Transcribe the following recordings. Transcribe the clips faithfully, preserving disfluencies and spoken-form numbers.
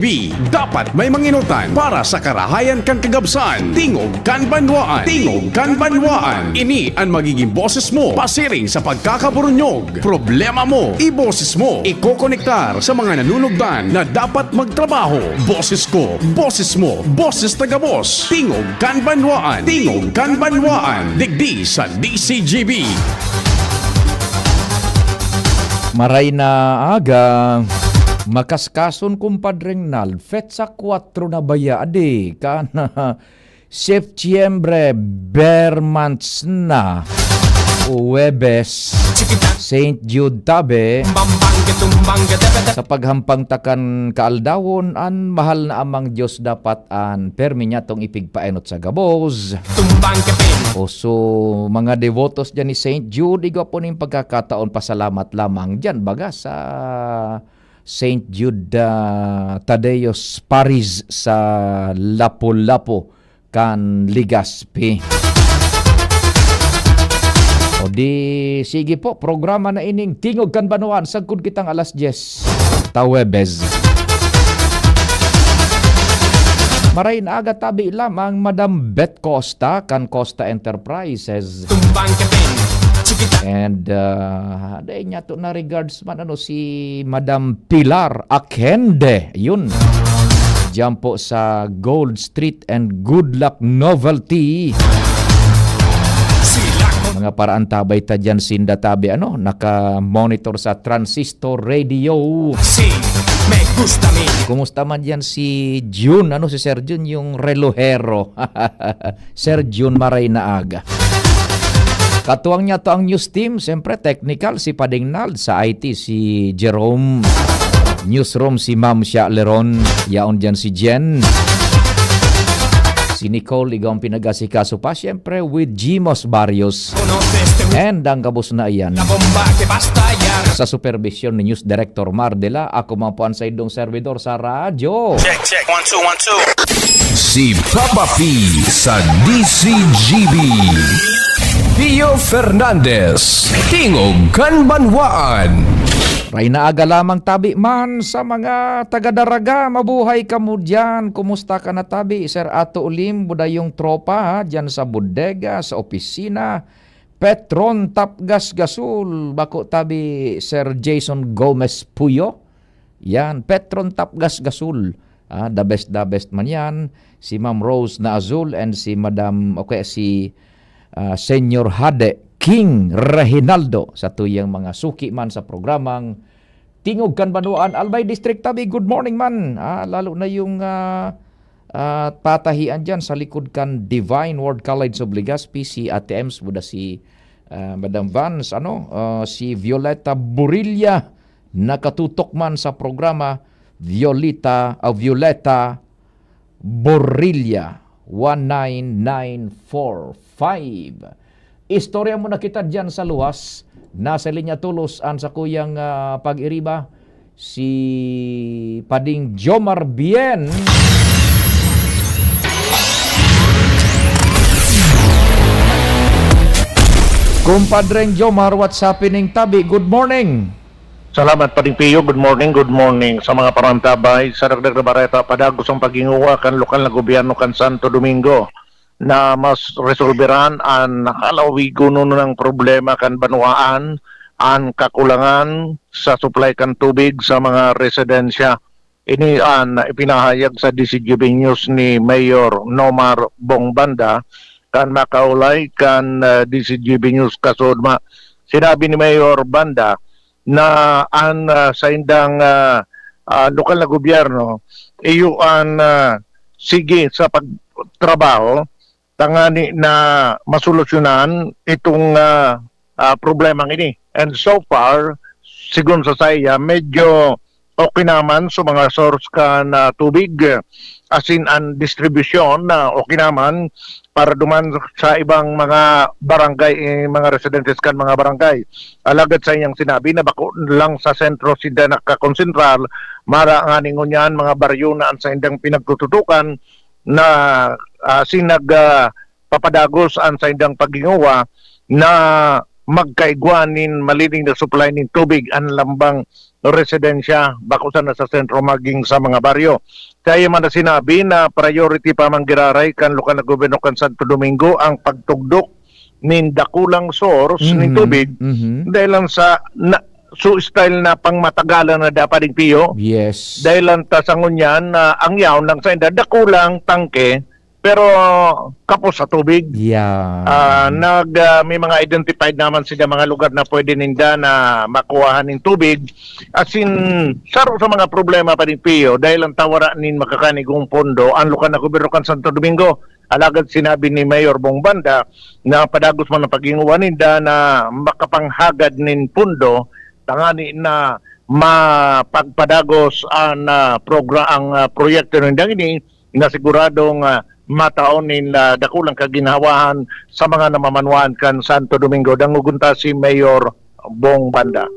B, dapat may manginutan para sa karahayan kan kagabsan. Tingog kan Banwaan. Tingog kan Banwaan. Ini an magiging boses mo pasiring sa pagkakaburunyog. Problema mo, iboses mo. Ikokonektar sa mga nanunugdan na dapat magtrabaho. Boses ko, boses mo, boses taga-Boss. Tingog kan Banwaan. Tingog kan Banwaan. Digdi sa D C G B. Maray na aga, makaskason, Kumpadre Nald, petsa kwatro na baya, adi, kan Setyembre, Bermans na, Huwebes, Saint Jude Tabe. Sa paghampang ta kan kaaldawon, an mahal na Amang Diyos dapat an permi niyatong ipigpaenot sa gabos. Tumbang kepin. O so, mga devotos dyan ni Saint Jude, igwa po ning pagkakataon, pasalamat lamang dyan, baga sa Saint Jude, ah, Tadeo's Parish sa Lapu-Lapu kan Legazpi. O di, sige po, programa na ining Tingog kan Banwaan, sagkod kitang alas dyes ta Huwebes. Maray na aga tabi lamang, Madam Beth Costa, kan Costa Enterprises. Tumbang kepin. Chikita. And, ah, dahil niya to na regards man, ano, si Madam Pilar Akende. Yun. Diyan po sa Gold Street and Good Luck Novelty. Sila ko. Mga paraantabay ta dyan, sinda tabi, ano, naka-monitor sa Transistor Radio. Si, me gusta mi. Kumusta man dyan si Jun? Ano, si Sir Jun, yung relohero? Sir Jun, maray na aga. Katuwang niya to ang news team, siyempre technical, si Pading Nald, sa I T, si Jerome. Newsroom, si Ma'am Shia Leron. Yaon dyan si Jen. Si Nicole, igawang pinag-asikaso pa, siyempre, with Jimos Barrios. And ang gabos na iyan. La bomba que va a estallar. Sa supervision ni News Director Mar Dela, ako man po ang saindong servidor sa radyo. Check, check. One, two, one, two. Si Papa P sa D C G B. Pio Fernandez, Tingog kan Banwaan. Maray na aga lamang tabi man sa mga taga Daraga. Mabuhay kamo diyan. Kumusta ka na tabi, Sir Ato Olim, Budayong Tropa, ha? Diyan sa bodega, sa opisina. Petron Tapgas Gasol, bako tabi, Sir Jason Gomez Puyo. Yan, Petron Tapgas Gasol. Ah, the best, the best man yan. Si Ma'am Rose na Azul and si Madam, o kaya si, ah, Senyor Hade King Reginaldo, sa tuyang mga suki man sa programang Tingog kan Banwaan, Albay District, tabi. Good morning man. Ah, lalo na yung, ah, ah, patahian dyan sa likod kan Divine Word College of Legazpi, si Ate Ems, buda si, ah, Madam Vance, ano, ah, si Violeta Burilla, nakatutok man sa programa, Violeta, ah, Violeta Borrilla, one nine nine four five. Istorya mo na kita diyan sa luwas. Nasa linya tolos an sakuyang, ah, pag-iriba, si Pading Jomar Bien. Kumpadreng Jomar, what's happening, tabi? Good morning. Salamat, Pading Pio. Good morning, good morning sa mga parantabay. Sa dagdag na bareta, padagos ang paghinguha kan lokal na gobyerno kan Santo Domingo na mas resolberan an halawigon nang problema kan banwaan, an kakulangan sa supply kan tubig sa mga residensya. Ini an ipinahayag sa D C G B News ni Mayor Nomar Bong Banda kan makaulay kan, ah, D C G B News Kasudma. Sinabi ni Mayor Banda na an, ah, saindang, ah, ah, lokal na gobyerno iyo an, ah, sige sa pagtrabaho tangani na masolusyonan itong, ah, ah, problemang ini. And so far, sigon sa saiya, medyo okay naman sa mga source kan, ah, tubig, asin an distribusyon na okay naman para duman sa ibang mga barangay, eh, mga residentes kan mga barangay. Alagad sa iyang sinabi na bako lang sa sentro sinda nakakonsentrar, mara ngani ngunyan mga baryo na an saindang pinagtututukan na, ah, sinag, ah, papadagos an saindang paghinguha na magkaigwa nin malining na supply nin tubig an lambang residensya, bako sana sa sentro maging sa mga baryo. Kaya man na sinabi na priority pa man giraray kan lokal na gobyerno kan Santo Domingo ang pagtugdok nin dakulang source nin Mhm, tubig mhm. dahil lang sa na, so style na pangmatagalan na dapat igpiyo. Yes. Dahil lang ta sa ngunyan na ang yaon lang sa inda, dakulang tangke, pero kapos sa tubig. Yeah. Ah, nag, ah, may mga identified naman sila mga lugar na pwede ninda na makuhahan ng tubig. As in, saro sa mga problema pa rin, Pio, dahil ang tawara nin makakanigong pondo, ang lokal na gobyerno kan Santo Domingo. Alagad sinabi ni Mayor Bong Banda na padagos man ang paghinguha ninda na makapanghagad nin pondo, tangani na mapagpadagos ang, ah, progra-, ang, ah, proyekto nindang ini, na siguradong, ah, mataon nin, ah, dakulang kaginhawahan sa mga namamanwaan kan Santo Domingo. Dangogon ta si Mayor Bong Banda.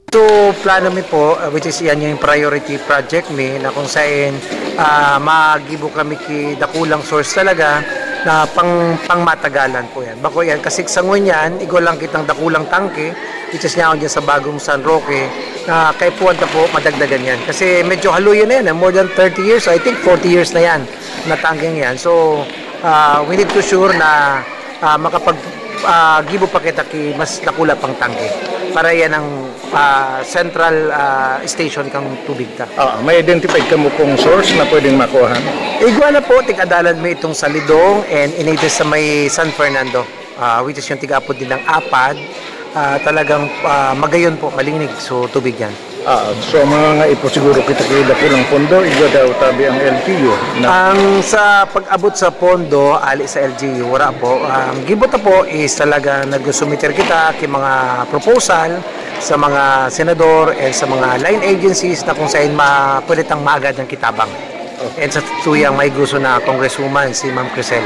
So, plano mi po, ah, which is yan yung priority project mi, na kung saan, ah, magibo kami ki dakulang source talaga na pang, pangmatagalan po yan. Bako yan, kasi sa ngunyan, igwa lang kitang dakulang tangke, which is yaon dyan sa Bagong San Roque, na kaipuhan ta po, madagdagan yan. Kasi medyo haluyo na yan, eh. More than thirty years, I think forty years na yan, na tangkeng yan. So, ah, we need to sure na, ah, makapag, ah, gibo pa kita ki mas dakula pang tangke. Para yan ang, ah, central, ah, station kang tubig ta. Ah, may identified kamo kung source na pwedeng makuha? Igwa na po, tig-adalan mi itong sa Lidong and inite sa may San Fernando. Ah, which is yung tig-apod nilang Apad, ah, talagang, ah, magayon po, malinig. So, tubig yan. Ah, so, mga nga ipo siguro kita kay dakulang pondo, igwa daw tabi ang L G U na Ang sa pag-abot sa pondo, ali sa L G U, wala po. Ang gibo ta po is talaga nagsumiter kita ki mga proposal sa mga senador and sa mga line agencies na kung saan ma-, pwede tang maagad ang kitabang. And sa tuyang may gusto na congresswoman, si Ma'am Crisel.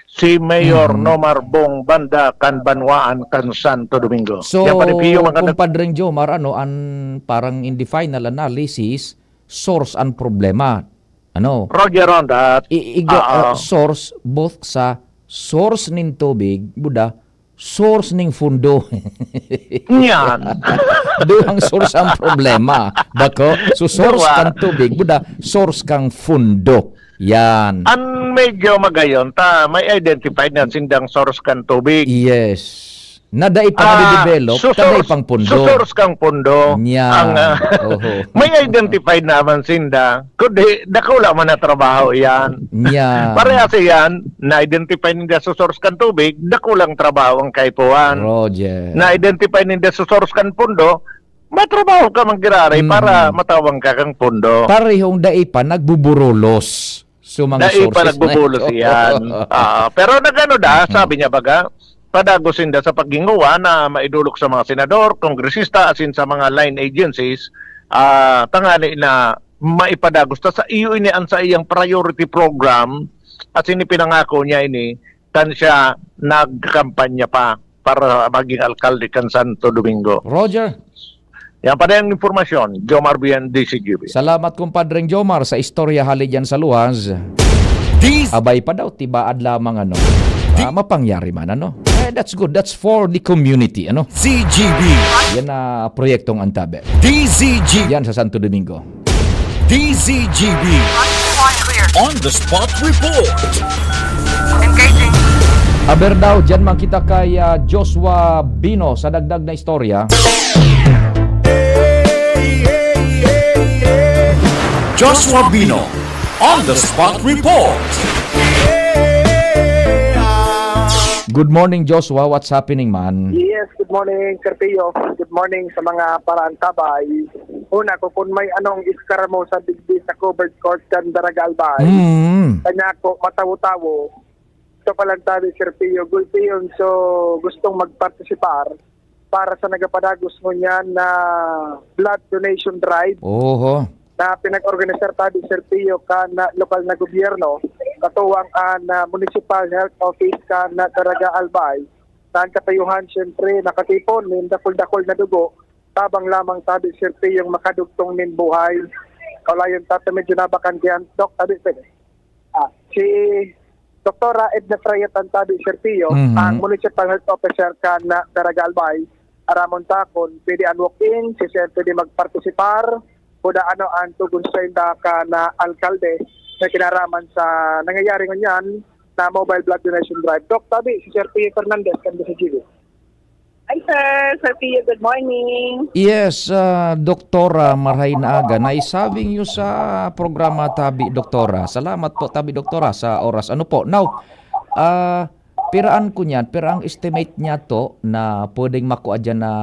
Si Mayor Mhm. Nomar Bong Banda kan banwaan kan Santo Domingo. So, Yan pa rin, Pio, magandang Kumpadreng Jomar, ano, an, parang in the final analysis, source an problema. Ano? Roger on that. I, iga, Oo. ah, source, both sa source nin tubig, buda, source ning fundo. Yan. Duhang source ang problema. Bako, so source Duwa. kang tubig, buda, source kang fundo. Yan. Ang medyo magayon ta, may identified na sindang source kan tubig. Yes. Na dai pa Ah, nade-develop, so ta dai source, pang pundo. so source kang pundo. Yan. Ang, ah, Oho. may identified naman sinda, kundi dakula man na trabaho yan. Yan. Parehas yan, na-identify ninda sa source kan tubig, dakulang trabaho ang kaipuhan. Roger. Na-identify ninda sa source kan pundo, matrabaho ka man giraray Mm. para matawang ka kang pundo. Parehong dai pa nagbuburulos. So, mga Dai pa sources na nagbubulos ito. yan. Ah, pero nagano da, Mm. sabi niya baga, padagos sinda sa paghinguha na maidulok sa mga senador, kongresista, asin sa mga line agencies, ah, tangani na maipadagos ta sa iyo ini an sa iyang priority program, asin ipinangako niya ini, kan siya nagkampanya pa para maging alkalde kan Santo Domingo. Roger. Yan pa na yung impormasyon, Jomar Bien, D C G B. Salamat, Kumpadreng Jomar, sa istorya hali dyan sa Luhas. Dis- Abay pa daw, tibaad lamang, ano. Di- Ah, mapangyari man, ano. Eh, that's good. That's for the community, ano. C G B. Yan na proyektong Antabe. D Z G. Yan sa Santo Domingo. D Z G B. On the spot report. Engaging. Aber daw, dyan man kita kay, ah, Joshua Bino sa dagdag na istorya. Joshua Bino, on the spot report. Good morning, Joshua. What's happening, man? Yes, good morning, Sir Pio. Good morning sa mga paraantabay. Una, ko kung may anong iskaramo sa digdi sa covered court kan Daraga Albay. Mm. Kanya ako, matawo-tawo. Ito palang tabi, Sir Pio. Gulpi yun. So, gustong magpartisipar para sa nagapadagos ngunyan na blood donation drive Oho. na pinag-organisar tabi, Sir Pio, kan lokal na gobyerno, katuwang an, ah, Municipal Health Office kan Daraga Albay, na ang katayuhan, siyempre, nakatipon nin dakul-dakul na dugo, tabang lamang tabi, Sir Pio, yung makadugtong nin buhay. Kaulayon tabi, medyo nabakan diyan, Doc, tabi, pwede. Ah, si Doktora Edna Freya Tantabi Serpio, Mhm. ang Municipal Health Officer kan Daraga Albay, aramon ta kun pwede an walk-in, siisay pwede magpartisipar, kuda ano ang tugon sa inda kan alkalde na kinaraman sa nangyayari ngunyan na mobile blood donation drive. Doc Tabi, si Sir Pio Fernandez kan Desa G B. Hi, sir. Sir Pio, good morning. Yes, ah, Doktora, marhay na aga. Naisabing niyo sa programa, Tabi Doktora. Salamat po, Tabi Doktora, sa oras. Ano po? Now, ah, piraan ko niyan, pero ang estimate niya to na pwedeng makua diyan na,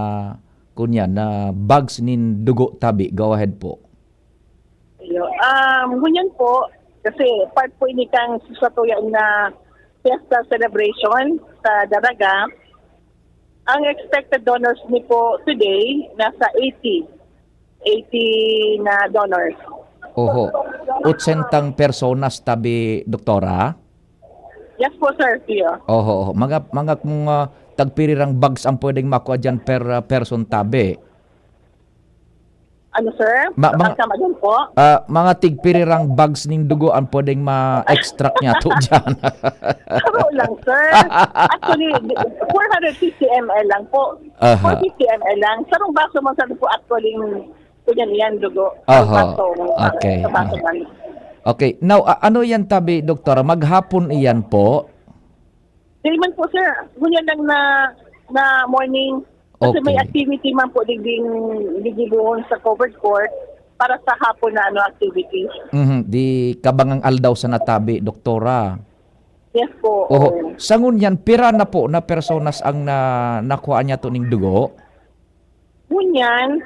kunyan, na bags nin dugo, Tabi. Go ahead po. Iyo. Um, ngunyan po, kasi part po ini kan sa tuya na fiesta celebration sa Daraga. Ang expected donors ni po today, nasa eighty. Eighty na donors. Oho. Otsentang personas, Tabi, Doktora? Yes po, sir, Pio. Oho, oho. Mga, mga kung, ah, tagpirirang bags ang pwedeng makua diyan per, ah, person, Tabi? Ano, sir? Ma-, mga, Ang kama dyan po? Ah, mga tigpirirang bags ning dugo ang pwedeng ma-extract niya to dyan. Saro lang, sir. Actually, four hundred fifty M L lang po. Aha. Four fifty M L lang. Sarong baso man sa po actually, ganyan yan, dugo. Aha. Sarong baso, Okay. Sa baso man. Okay. Now, a-, ano yan, Tabi, Doktora? Maghapon iyan po? Dili man po, sir. Ngunyan lang na, na morning. Kasi may Okay. activity man po digding, digdi buhon sa covered court para sa hapon na, ano, activity. Mhm. Di kabangang aldaw sa natabi, Doktora. Yes po. Oho. Oo. Sa ngunyan, pira na po na personas ang na, nakuha niya to ning dugo? Ngunyan,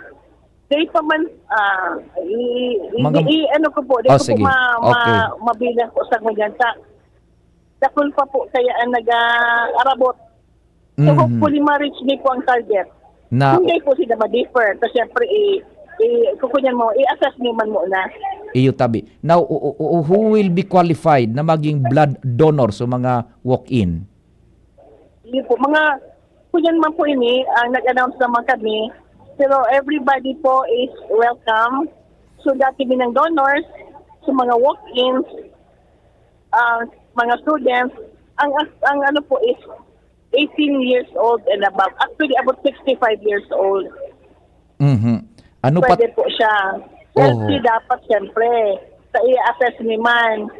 dahil pa man, ah, i-, i-, Mga i-, ano ko po, dahil Oh, ko po sige. ma-, ma-, Okay. mabilang po sa ngunyan. Sa, dakul pa po kaya ang nag-aarabot. So, Mhm. hopefully, ma-reach ni po ang target. Na Hindi po sila ma-defer. So, syempre, i-, i-, kukunyan mo, i-assess niyo man muna. Iyo tabi. Now, u-, u-, u-, who will be qualified na maging blood donor sa mga walk-in? Hindi po. Mga, kunyan man po ini, ang nag-announce naman kami. Pero everybody po is welcome. So, dati binang donors, sa mga walk-ins, ah, mga students, ang, ang ano po is eighteen years old and above. Actually, about sixty-five years old. Mhm. Ano pat- Pwede po siya. Healthy Oo. dapat, siyempre. Sa i-assess ni man.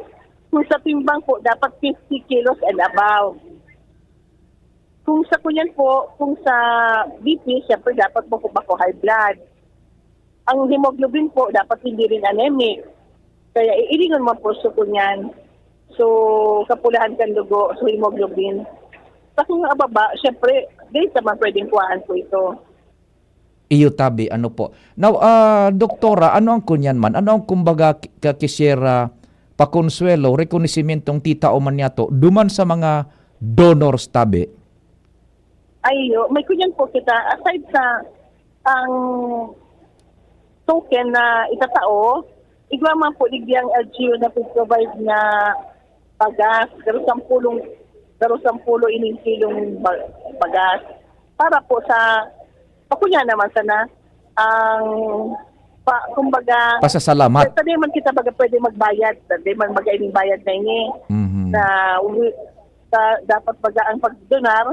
Kung sa timbang po, dapat fifty kilos and above. Kung sa kunyan po, kung sa B P, siyempre dapat po kung ako high blood. Ang hemoglobin po, dapat hindi rin anemic. Kaya iiringan mo po sa kunyan. So, kapulahan kan dugo, so hemoglobin. Sa kung ababa, siyempre, di naman pwedeng kuhaan po ito. Iyo tabi, ano po. Now, ah, Doktora, ano ang kunyan man? Ano ang kumbaga ki-, ka-, kisera, pakonsuelo, rekonosimyentong titao man niya to, duman sa mga donors tabi? Ayo, may kunyan po kita. Aside sa ang token na itatao, igwa man po digdi ang L G U na provide nga bagas, garo sampulong, garo sampulo ining kilong ba-, bagas. Para po sa, pakunya naman sana, ang, pa, kumbaga, Pasasalamat. sa, sa di man kita baga pwede magbayad, sa di man baga ining bayad na ini, Mhm. na wi-, sa, dapat baga ang pagdonar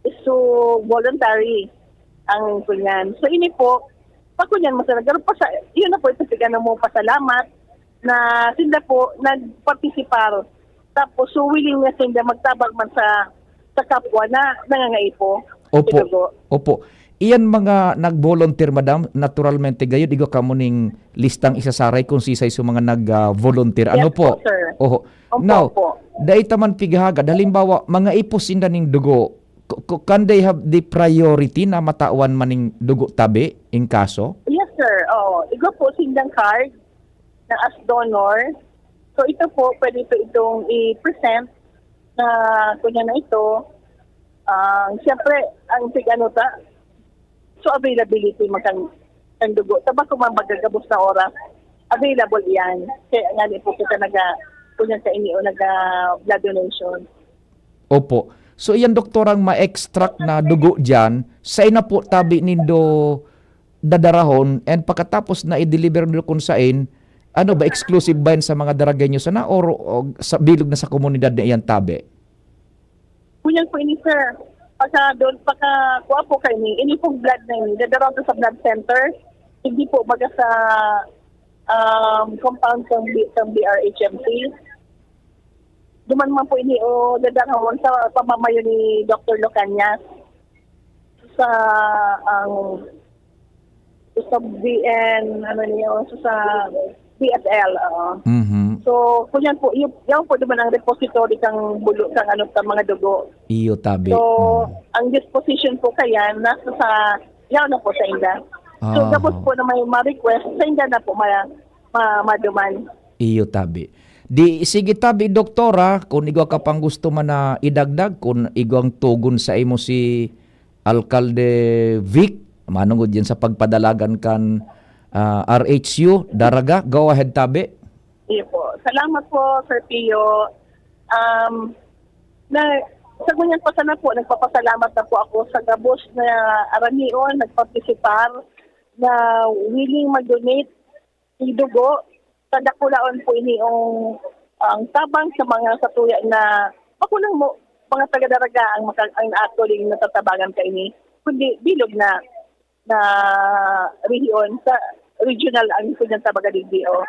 is so voluntary ang kunyan. So, ini po, pakunyan mo sana, garo pa sa, yun na po, ito, tignan mo, pasalamat, na sila po nagpartisipar. Tapos, so willing na sila magtabang man sa, sa kapwa na nangangaipo. Opo. Sinugo. Opo. Iyan mga nag-volunteer, madam, naturalmente, gayud igwa kamo ning listang isasaray kung sisay sa mga nag, ah, volunteer. Ano Yes po? po, sir. Oho. Opo, Now, opo. dai ta man pighagad, halimbawa, mga ipos sinda ning dugo, k-, k-, can they have the priority na matawan man ning dugo tabi, in kaso? Yes, sir. Oo. Igwa po sindang card. na as donor. So, ito po, pwede po itong i-present na kunya na ito. Ah, siyempre, ang tig-ano ta, so availability man kan, kan dugo. Tabako man magagabos na oras, available yan. Kaya nga di po kita naga, kunya sa inyo, naga blood donation. Opo. So, iyan, doktor, ang ma-extract na dugo diyan, sain na po tabi nindo dadarahon, and pagkatapos na i-deliver nindo kun sain, Ano ba, exclusive ba yan sa mga Daragueño sana or, o sa bilog na sa komunidad na iyan tabi? Ngunyan po ini, sir. Pagka doon, pagka kuha po kayo ni, ini pong blood na ini, dadaraw to sa blood center. Hindi po baga sa, um, compound ng, B- ng B R H M C. Duman man po ini o dadaraw sa pamamayo ni Doctor Locanias. Sa, ang, sa B N, ano niyo, sa, sa B S L, oo. Mhm. So, kunyan po, yun, yan po naman ang repository kang bulo, kang ano, kang mga dugo. Iyo, tabi. So, Mm. ang disposition po kaya, nasa sa, yan na po sa inda. So, Ah. gabos po na may ma-request, sa inda na po ma-, ma-, maduman. Iyo, tabi. Di, sige, tabi, doktora, kung igwa ka pang gusto man na idagdag, kung igwang tugon sa imo si Alkalde Vic, manungod yan sa pagpadalagan kan, ah, R H U, Daraga. Go ahead, tabi. Iyo po. Salamat po, Sir Pio. Um, na, sa ngunyan pa sana po, nagpapasalamat na po ako sa gabos na aranion, nagpartisipar, na willing mag-donate ng dugo. Sa dakulaon po ini ang, ang tabang sa mga satuya na makulang mo, mga taga-Daraga ang maka-, ang actually natatabangan kaini, kundi bilog na, na rehiyon sa regional ang ito niyang tabaga digdi o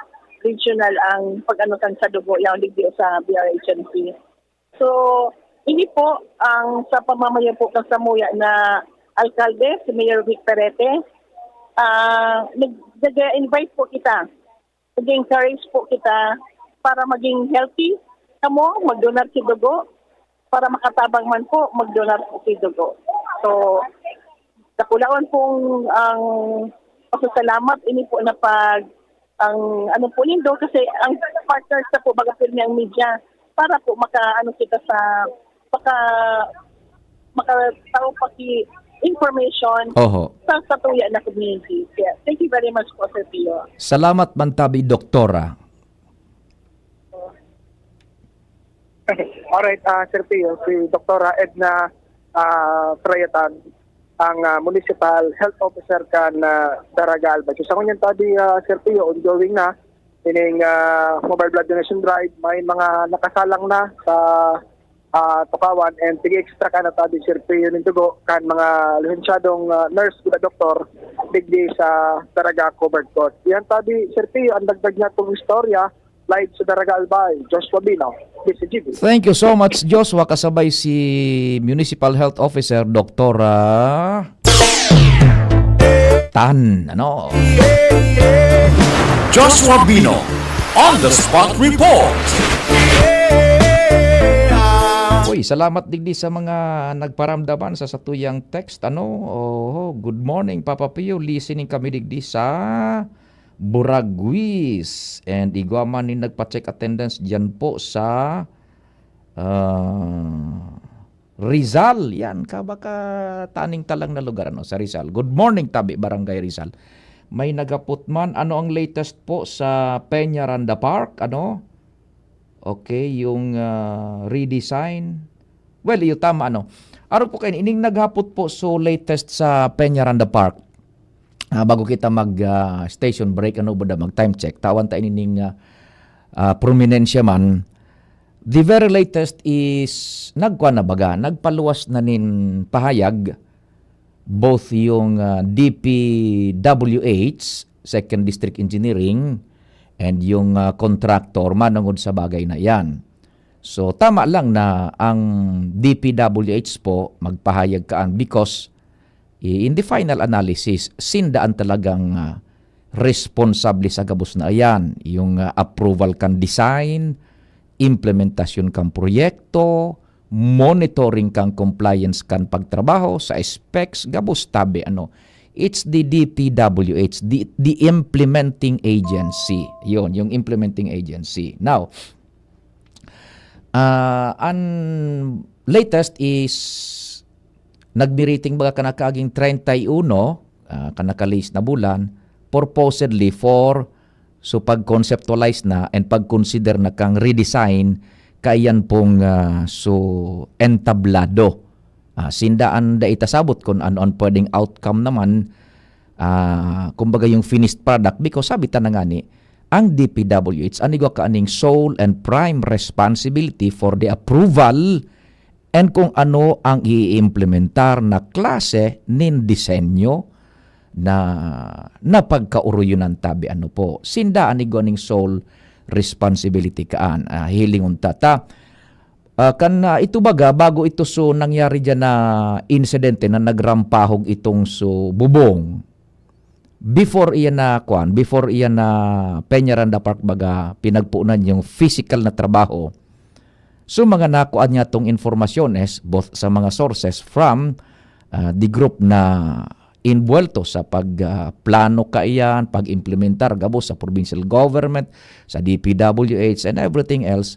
regional ang pag-ano kan sa dugo, yung digdi o sa B R H M C. So, ini po ang sa pamamayo po kan samuya na alkalde, si Mayor Vic Perete. Ah, nag-, nag-invite po kita, nag-encourage po kita para maging healthy kamo, mag-donate si dugo, para makatabang man po, mag-donate po si dugo. So, dakulaon pong ang pasasalamat, ini po na pag, ang ano po nindo, kasi ang partners na po, baga pirmi ang media, para po maka, ano kita sa, maka, makatao pa si information Oho. sa, sa tuya na community. Kaya, thank you very much po, Sir Pio. Salamat man tabi, Doktora. Alright, ah, Sir Pio, si Doktora Edna, ah, Trayatan, ang, ah, Municipal Health Officer kan, ah, Daraga Albay. So, sa ngunyan tabi, ah, Sir Pio, ongoing na ining, ah, mobile blood donation drive. May mga nakasalang na sa, ah, Tukawan and tig-extra ka na tabi, Sir Pio, nin dugo kan mga lisensyadong, ah, nurse, mga doktor, digdi sa Daraga Covered Court. Yan tabi, Sir Pio, ang dagdag niya itong istorya, live sa Daraga Albay, Joshua Bino, D C G B. Thank you so much, Joshua. Kasabay si Municipal Health Officer, Doktora Tan, ano? Joshua Bino, on the spot report. Uy, salamat digdi sa mga nagparamdaman sa satuyang text, ano? Oho, good morning, Papa Pio. Listening kami digdi sa Buraguis. And igwa man nin nagpa-check attendance diyan po sa, ah, Rizal. Yan, kabaka taning talang na lugar, ano, sa Rizal. Good morning, tabi, Barangay Rizal. May naghapot man, ano ang latest po sa Peñaranda Park, ano? Okay, yung, ah, redesign. Well, iyo, tama, ano. Arog po kayo, ining naghapot po, so latest sa Peñaranda Park. Ah, bago kita mag, ah, station break, ano ba da, mag time check. Tawan ta ining, ah, ah, prominensya man. The very latest is, nagkuha na baga, nagpaluwas na nin pahayag, both yung, ah, D P W H, Second District Engineering, and yung, ah, contractor, manungod sa bagay na yan. So, tama lang na ang D P W H po, magpahayag kaan because, i-, in the final analysis, sinda ang talagang, ah, responsable sa gabos na ayan. Yung, ah, approval kan design, implementasyon kan proyekto, monitoring kan compliance kan pagtrabaho sa specs, gabos tabi, ano. It's the D P W H, the, the implementing agency. Yun, yung implementing agency. Now, ah, ang latest is nagmiriting baga kan nakaging treinta y uno, ah, kan nakalihis na bulan, purportedly for, so, pag-conceptualize na and pag-consider na kang redesign kaiyan pong, ah, so, entablado. Ah, sinda an dai ta sabot kun ano an pwedeng outcome naman, ah, kumbaga yung finished product, because sabi ta na ngani, ang D P W H an igwa kaning sole and prime responsibility for the approval and kung ano ang iimplementar na klase nin disenyo na napagkaoroyonan tabi ano po. Sinda an igwa ning sole responsibility kaan, ah, hilingon ta ta. Ah, kan, ah, ito baga, bago ito so nangyari diyan na insidente na nagrampahog itong so bubong. Before iyan na, kuwan, before iyan na Peñaranda Park baga pinagpuunan yung physical na trabaho. So, mga nakuan niya tong informasyones, both sa mga sources from, ah, the group na inbuwelto sa pag, ah, plano kaiyan, pag-implementar gabos sa provincial government, sa D P W H and everything else,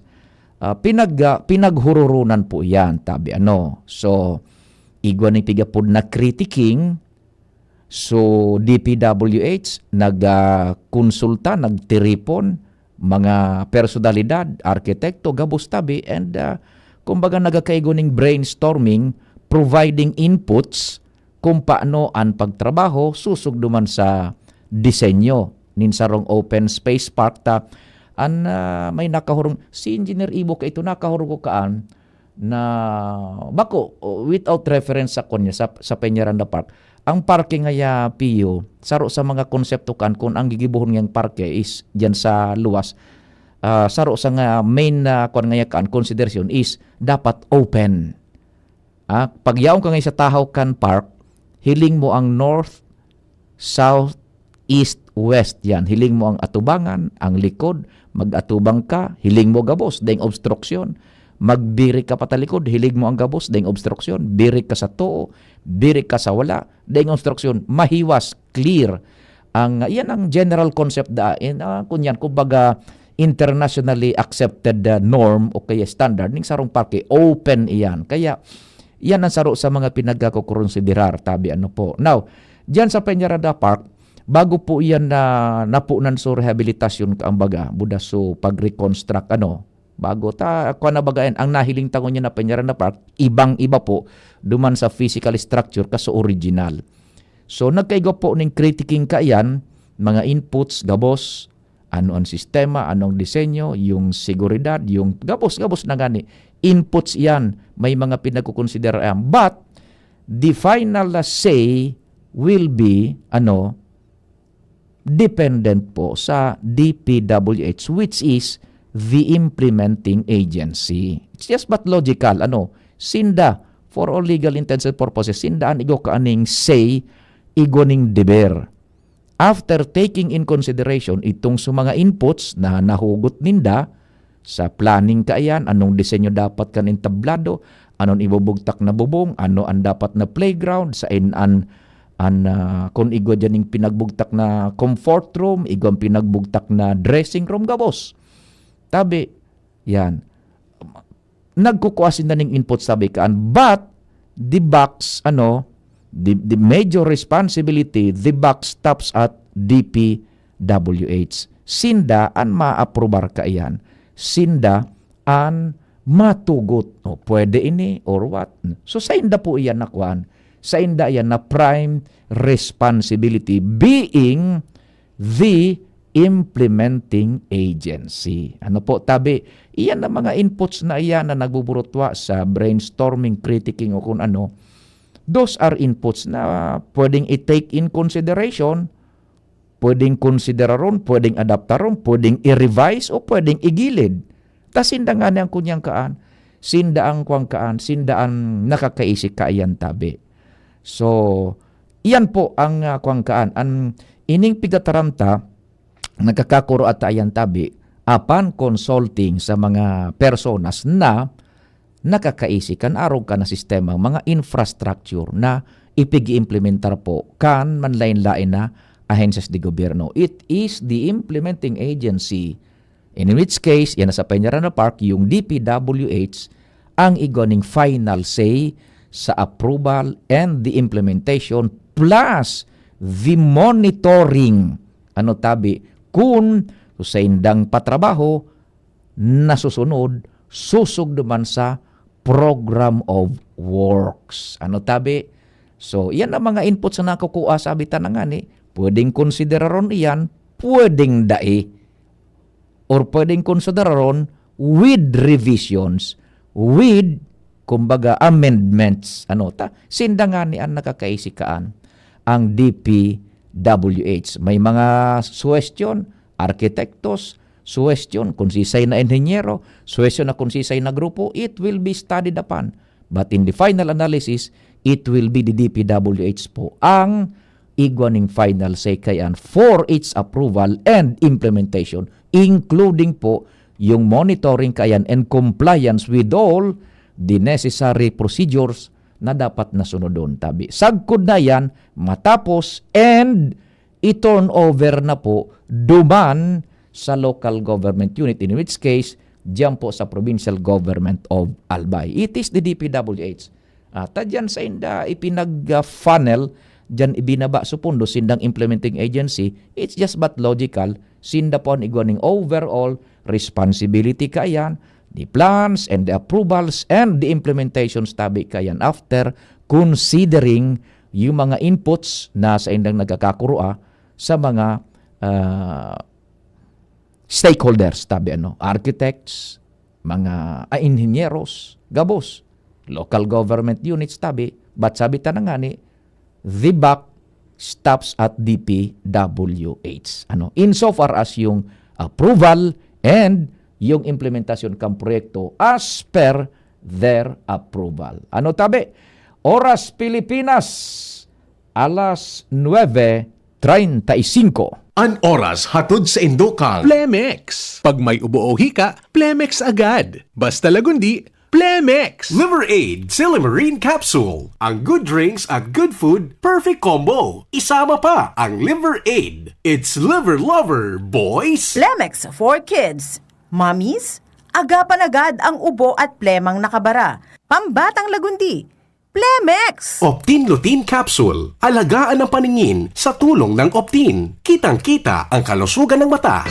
ah, pinag-, ah, pinaghuroronan po iyan, tabi ano. So, igwa ni pigapod na critiquing, so D P W H nag, ah, konsulta, nagtiripon, mga personalidad, arkitekto, gabos tabi, and, ah, kumbaga nagakaigo ning brainstorming, providing inputs kung paano an pagtrabaho susog duman sa disenyo nin sarong open space park ta an, ah, may nakahurong si Engineer Ibo ka ito, nakahurong ko kaan na bako, o, without reference sa kunya sa, sa Peñaranda Park. Ang parke ngaya, Pio, saro sa mga konsepto kan kun ang gigibohon ngayang parke is diyan sa luwas, ah, saro sa nga main na kuwan ngaya kan konsiderasyon is dapat open. Ah, pagyaon ka ngay sa Tahaw kan Park, hiling mo ang north, south, east, west yan. Hiling mo ang atubangan, ang likod, mag-atubang ka, hiling mo gabos, daing obstruction. Magbirik ka patalikod, hiling mo ang gabos, daing obstruction. Birik ka sa too, birik ka sa wala, daing obstruction. Mahiwas, clear. Ang, yan ang general concept da, in, ah, kunyan, kumbaga, internationally accepted, ah, norm o kaya standard ning sarong parke, open iyan. Kaya, yan ang saro sa mga pinagkakokonsiderar, tabi ano po. Now, diyan sa Peñaranda Park, bago po iyan na napunan so rehabilitasyon kaambaga, buda so pag-reconstruct, ano, bago ta, kuwan na baga yan, ang nahiling tangon niya na Peñaranda Park, ibang-iba po, duman sa physical structure ka sa original. So, nagkaigwa po ning critiquing kaiyan, mga inputs, gabos, ano ang sistema, ano ang disenyo, yung seguridad, yung gabos-gabos na gani. Inputs yan, may mga pinagkukonsidera yan. But, the final, uh, say will be, ano, dependent po sa D P W H, which is the implementing agency. It's just but logical, ano, sinda, for all legal intents and purposes, sinda an igwa kaaning say, igwa ning deber. After taking in consideration itong sa mga inputs na nahugot ninda sa planning kaiyan, anong disenyo dapat kan entablado, anon ibubugtak na bubong, ano ang dapat na playground, sain an, an, ah, kun igwa diyan ning pinagbugtak na comfort room, igwa ang pinagbugtak na dressing room, gabos. Tabi, yan. Nagkukua sinda ning input, sabi kaan, but the box, ano, the, the major responsibility, the box stops at D P W H. Sinda an maaprobar kaiyan. Sinda an matugot. O, pwede ini or what. So, sainda po iyan na kuan. Sainda iyan na prime responsibility being the implementing agency. Ano po, tabi, iyan ang mga inputs na iyan na nagbuburutwa sa brainstorming, critiquing o kung ano. Those are inputs na pwedeng i-take in consideration, pwedeng konsideraron, pwedeng adaptaron, pwedeng i-revise o pwedeng igilid. Ta sinda ngani ang kunyang kaan, sinda ang kuwang kaan, sinda ang nakakaisi kaiyan tabi. So, iyan po ang, ah, kuwang kaan. An ining pigataram ta, nagkakakuro at iyan tabi, apan consulting sa mga personas na nakakaisi kan arog kan na sistemang mga infrastructure na ipig-iimplementar po kan manlain-lain na ahensyas de gobyerno. It is the implementing agency, in which case, yan na sa Peñaranda Park, yung D P W H, ang igwa ning final say sa approval and the implementation plus the monitoring. Ano tabi, kun sa indang patrabaho, nasusunod, susog duman sa program of works. Ano tabi? So, yan ang mga inputs na nakukua, sabi ta na ngani. Pwedeng konsideraron iyan, pwedeng dai. or pwedeng konsideraron with revisions, with, kumbaga, amendments. Ano ta? Sinda ngani an nakakaisikaan, ang D P W H. May mga suhestyon, arkitektos, suhestyon kung sisay na inhenyero, suhestyon na kung sisay na grupo, it will be studied upon. But in the final analysis, it will be the D P W H po ang igwa ning final say kayan for its approval and implementation, including po yung monitoring kayan and compliance with all the necessary procedures na dapat na sunodon. Tabi, sagkod na yan, matapos and i-turn over na po duman sa local government unit, in which case, diyan po sa Provincial Government of Albay. It is the D P W H. At diyan sa inda ipinag-funnel, diyan ibinaba sa pondo sindang implementing agency, it's just but logical, sinda po ang igwa ning overall responsibility kayan, the plans and the approvals and the implementations tabi kayan after considering yung mga inputs na sa indang nagkakakurua sa mga ah, stakeholders, tabi ano, architects, mga ah, inhenyeros, gabos, local government units, tabi, but sabi ta na nga ni, the buck stops at D P W H. Ano, insofar as yung approval and yung implementasyon kang proyekto as per their approval. Ano tabi? Oras Pilipinas, alas nuebe treinta y cinco. An oras hatod sa indo kan Plemex. Pag may ubo o hika, Plemex agad. Basta Lagundi, Plemex. Liver Aid Silimarin Capsule. Ang good drinks at good food, perfect combo. Isama pa ang Liver Aid. It's Liver Lover, boys! Plemex for kids. Mommies, agapan agad ang ubo at plemang nakabara. Pambatang Lagundi, Plemex! Optin Lutein Capsule. Alagaan ang paningin sa tulong ng Optin. Kitang-kita ang kalusugan ng mata.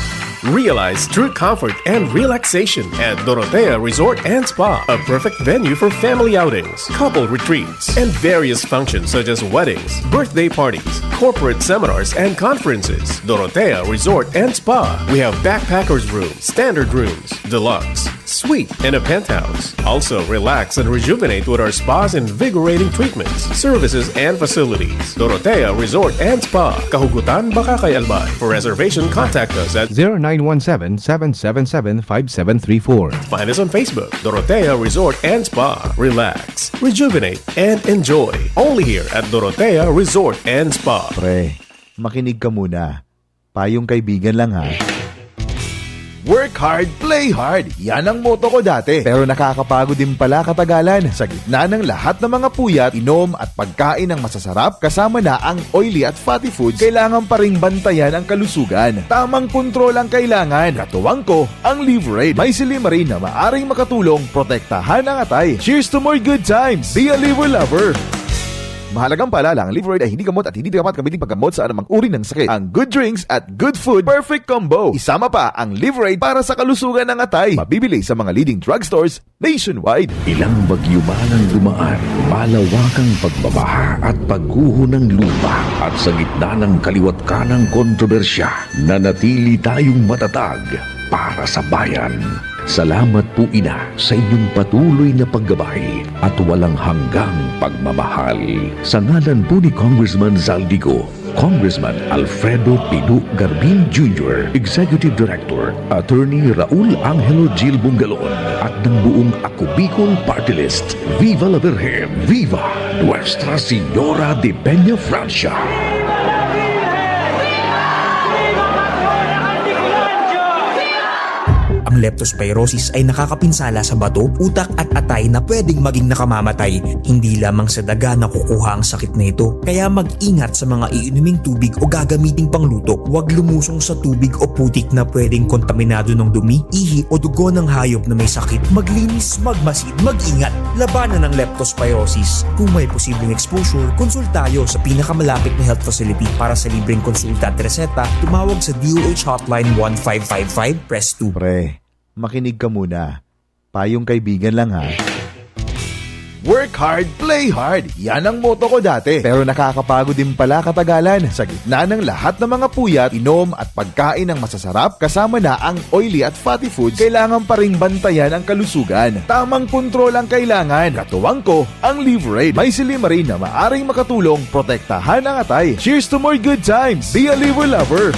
Realize true comfort and relaxation at Dorotea Resort and Spa, a perfect venue for family outings, couple retreats, and various functions such as weddings, birthday parties, corporate seminars, and conferences. Dorotea Resort and Spa. We have backpackers room, standard rooms, deluxe, suite, and a penthouse. Also, relax and rejuvenate with our spa's invigorating treatments, services, and facilities. Dorotea Resort and Spa, Kahugutan, Bacacay, Albay. For reservation, contact us at zero nine one seven, seven seven seven, five seven three four. Find us on Facebook, Dorotea Resort and Spa. Relax, rejuvenate, and enjoy. Only here at Dorotea Resort and Spa. Pre, makinig ka muna. Payong kaibigan lang ha. Work hard, play hard. Yan ang motto ko dati. Pero nakakapagod din pala katagalan. Sa gitna ng lahat ng mga puyat, inom at pagkain ng masasarap, kasama na ang oily at fatty foods, kailangan pa ring bantayan ang kalusugan. Tamang kontrol ang kailangan. Katuwang ko, ang Liverade. May silimarin na maaring makatulong protektahan ang atay. Cheers to more good times! Be a Liver Lover! Mahalagang paalala, ang Liverade ay hindi gamot at hindi dapat gamitin paggamot sa anumang uri ng sakit. Ang good drinks at good food, perfect combo. Isama pa ang Liverade para sa kalusugan ng atay. Mabibili sa mga leading drugstores nationwide. Ilang bagyo man ang dumaan, malawakang pagbabaha at pagguho ng lupa, at sa gitna ng kaliwat ka ng kontrobersya, nanatili tayong matatag para sa bayan. Salamat po, Ina, sa inyong patuloy na paggabay at walang hanggang pagmamahal. Sa ngalan po ni Congressman Zaldy Go, Congressman Alfredo Pino Garbin Junior, Executive Director, Attorney Raul Angelo Gil Bungalon, at ng buong Ako Bicol Party List, Viva la Virgen! Viva Nuestra Señora de Peña Francia! Ang leptospirosis ay nakakapinsala sa bato, utak at atay na pwedeng maging nakamamatay. Hindi lamang sa daga nakukuha ang sakit na ito, kaya mag-ingat sa mga iinuming tubig o gagamiting pangluto. Huwag lumusong sa tubig o putik na pwedeng kontaminado ng dumi, ihi o dugo ng hayop na may sakit. Maglinis, magmasid, mag-ingat. Labanan ang leptospirosis. Kung may posibleng exposure, konsulta tayo sa pinakamalapit na health facility. Para sa libreng konsulta at reseta, tumawag sa D O H Hotline one five five five, press two. Pre, makinig ka muna. Payong kaibigan lang ha. Work hard, play hard. Yan ang motto ko dati. Pero nakakapagod din pala katagalan. Sa gitna ng lahat ng mga puyat, inom at pagkain ng masasarap, kasama na ang oily at fatty foods, kailangan pa ring bantayan ang kalusugan. Tamang kontrol ang kailangan. Katuwang ko, ang Livraid. May silymarin na maaring makatulong protektahan ang atay. Cheers to more good times! Be a Liver Lover!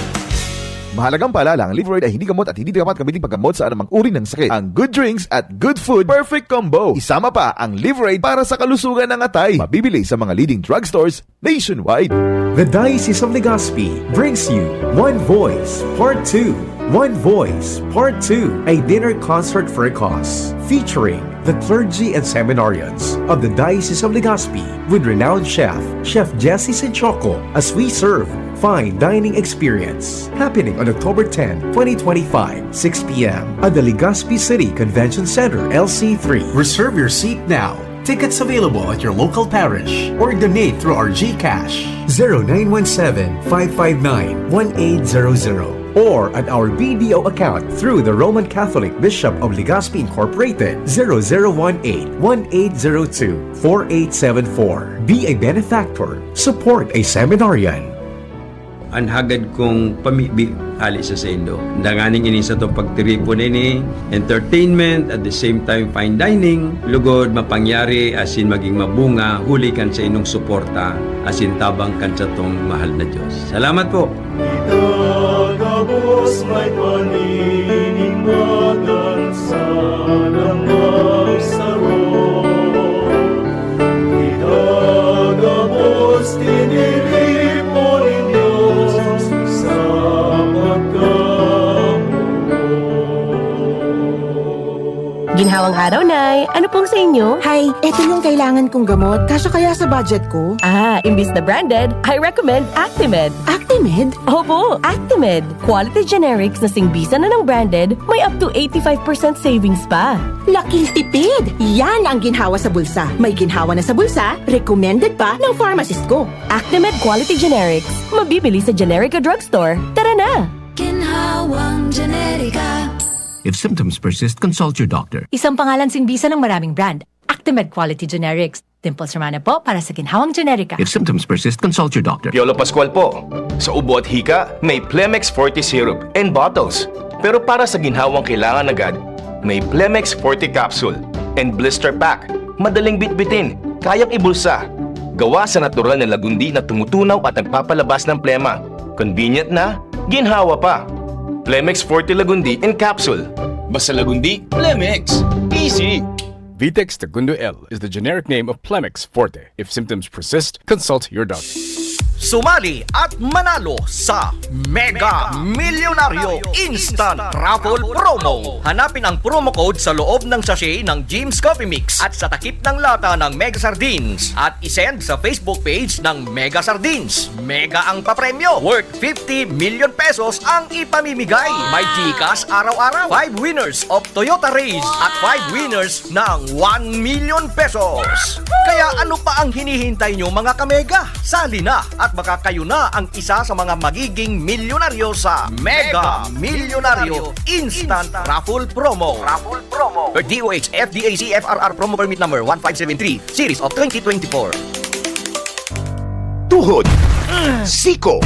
Mahalagang paalala, ang Livraid ay hindi gamot at hindi dapat gamitin paggamot sa anumang uri ng sakit. Ang good drinks at good food, perfect combo. Isama pa ang Livraid para sa kalusugan ng atay. Mabibili sa mga leading drugstores nationwide. The Diocese of Legazpi brings you One Voice Part two. One Voice Part two, a dinner concert for a cause, featuring the clergy and seminarians of the Diocese of Legazpi with renowned chef, Chef Jesse Sinchoco, as we serve fine dining experience, happening on October tenth, twenty twenty-five, six p m at the Legazpi City Convention Center, L C three. Reserve your seat now. Tickets available at your local parish or donate through our GCash, zero nine one seven, five five nine, one eight zero zero, or at our B D O account through the Roman Catholic Bishop of Legazpi Incorporated, zero zero one eight, one eight zero two, four eight seven four. Be a benefactor. Support a seminarian. An hagad kong pamibi hale sa saindo. Danganing ini satong pagtiripon ini, entertainment, at the same time fine dining, lugod mapangyari asin magin mabunga huli kan saindong suporta asin tabang kan satong mahal na Dios. Salamat po! Kita gabos may paninimbagan sa nang magsaro. Kita gabos tiniripo nin Dios sa pagkamuot. Ginhawang araw, Nay. Ano pong sa inyo? Hay, eto yung kailangan kong gamot. Kasya kaya sa budget ko? Ah, imbis na branded, I recommend Actimed. Actimed? Opo, Actimed. Quality generics na singbisan na ng branded, may up to eighty-five percent savings pa. Laking tipid! Yan ang ginhawa sa bulsa. May ginhawa na sa bulsa, recommended pa ng pharmacist ko. Actimed Quality Generics. Mabibili sa Generica Drugstore. Tara na! Ginhawang Generica. If symptoms persist, consult your doctor. Isang pangalan singbisan ng maraming brand. Actimed Quality Generics. Dimples Romana po para sa Ginhawang Generica. If symptoms persist, consult your doctor. Piolo Pascual po. Sa ubo at hika, may Plemex Forte Syrup and bottles. Pero para sa ginhawang kailangan agad, may Plemex Forte Capsule and Blister Pack. Madaling bitbitin, kayang ibulsa. Gawa sa natural na lagundi na tumutunaw at nagpapalabas ng plema. Convenient na, ginhawa pa. Plemex Forte Lagundi in Capsule. Basta Lagundi, Plemex. Easy! Vitex Tagundo L is the generic name of Plemex Forte. If symptoms persist, consult your doctor. Sumali at manalo sa Mega Milyonaryo Instant Raffle Promo. Hanapin ang promo code sa loob ng sachet ng Jim's Coffee Mix at sa takip ng lata ng Mega Sardines at isend sa Facebook page ng Mega Sardines. Mega ang papremyo, worth fifty million pesos ang ipamimigay. May GCash araw-araw, five winners of Toyota Raize at five winners ng one million pesos. Kaya ano pa ang hinihintay nyo, mga kamega? Sali na at baka kayo na ang isa sa mga magiging milyonaryo sa Mega Milyonaryo Instant Raffle Promo. Raffle Promo. Per D O H F D A C F R R Promo Permit Number one five seven three, Series of twenty twenty-four. Tuhod, siko,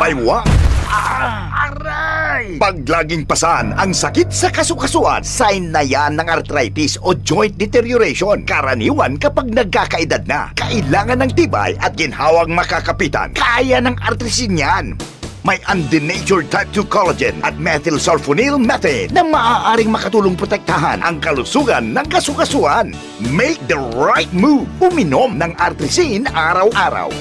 baywa, aray! Pag laging pasan ang sakit sa kasukasuan, sign na yan ng arthritis o joint deterioration. Karaniwan kapag nagkakaedad na, kailangan ng tibay at ginhawang makakapitan. Kaya ng Artrisin yan. May undenatured type two collagen at methylsulfonyl methane na maaaring makatulong protektahan ang kalusugan ng kasukasuan. Make the right move. Uminom ng Artrisin araw-araw.